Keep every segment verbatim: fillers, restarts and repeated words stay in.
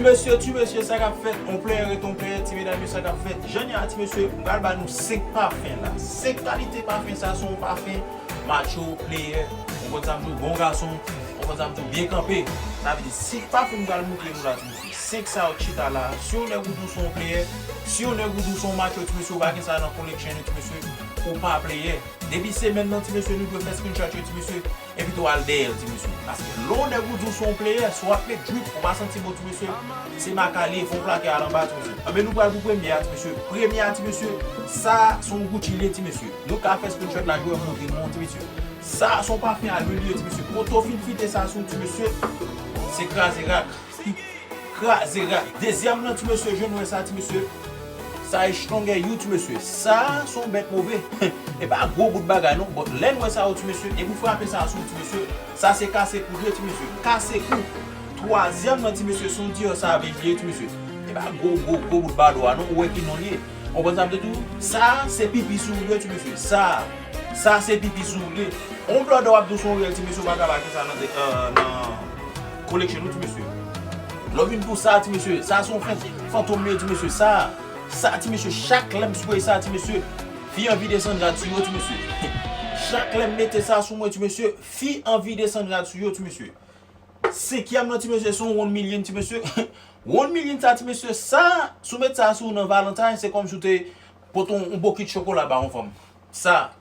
Mesye, ti mesye, sa k ap fèt? On player ret on player, ti medam yo, sa k ap fèt? Jan n ye a, ti mesye, m pral ba nou senk pafen la. Senk kalite pafen, sa se yon pafen macho player. Ou konn sa m di w, bon gason. Ou konn sa m di w, byen kanpe. Sa vle di, senk pafen m pral montre nou la, ti mesye. Senk sa yo chita la. Si yon nèg ou di w se yon player, si yon nèg ou di w se yon macho, ti mesye, ou pa gen sa nan collection ou, ti mesye, ou pa player. Depi semèn nan, ti mesye, nou dwe fè screenshot yo, ti mesye, epi tou al dèyè l, ti mesye. Paske lè yon nèg ou di w se yon player, si w ap met drip, ou pa santi bon, ti mesye, se makale, fè yon plake al anba, ti mesye. Anben, nou pral pou premye a, ti mesye. Premye a, ti mesye, sa se yon Gucci li ye, ti mesye. Nou ka fè screenshot la, jwe montre nou, ti mesye. Sa se yon pafen a lwil li ye, ti mesye. Kote w fin fite sa sou, ti mesye, se kraze rak. Kraze rak. Dezyèm nan, ti mesye, jwenn wè sa, ti mesye. Sa e stronger you, ti mesye. Sa se yon bèt move. E pa gwo bout bagay non. But lè n wè sa yo, ti mesye, depi w frape sa sou, ti mesye, sa se kase kou vre, ti mesye. Kase kou. Twazyèm nan, ti mesye, se yon Dior Sauvage li ye, ti mesye. E pa gwo, gwo, gwo bout bado a non. Ou wè ki non li ye. Ou konprann sa m te di w? Sa se pipi sou ou ye, ti mesye. Sa, sa se pipi sou ou ye. On blòdè w ap di w se yon rèl, ti mesye, ou pa ka pa gen sa nan, euh, nan collection ou, ti mesye. Lè w vin pou sa, ti mesye, sa se yon fan-, fantom li ye, ti mesye. Sa, sa, ti mesye, chak lè m spray sa, ti mesye, fi anvi desann rad sou yo, ti mesye. Chak lè m mete sa sou mwen, ti mesye, fi anvi desann rad sou yo, ti mesye. Senkyèm nan, ti mesye, se yon one million, ti mesye. One million sa, ti mesye, sa, si w met sa sou nan Valentine, se kòmsi w te pote yon, yon bokit chokola ba yon fanm. Sa,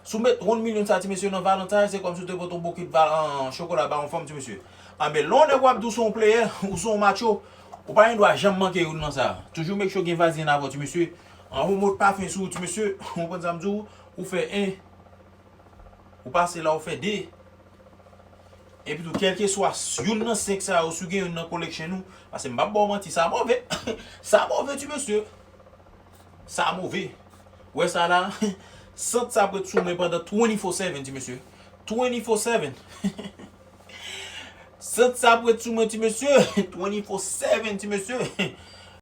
si w met one million sa, ti mesye, nan Valentine, se kòmsi w te pote yon bokit val-, an, chokola ba yon fanm, ti mesye. Anben, lè yon nèg w ap di w se yon player, ou se yon macho, ou pa gen dwa janm manke youn nan sa. Toujou make sure gen vazyen avè w, ti mesye. Anwo mòd pafen sou ou, ti mesye. Ou konprann sa m di w? Ou fè en. Ou pase la, ou fè de. Epi tou, kèlkeswa s-, youn nan senk sa yo, si w gen youn nan collection ou, paske m p ap ba w manti, sa move. Sa move, ti mesye. Sa move. Wè sa la? Sant sa ap ret sou mwen pandan twenty-four seven, ti mesye. Twenty-four seven. Sant sa ap ret sou mwen, ti mesye. Twenty-four seven, ti mesye.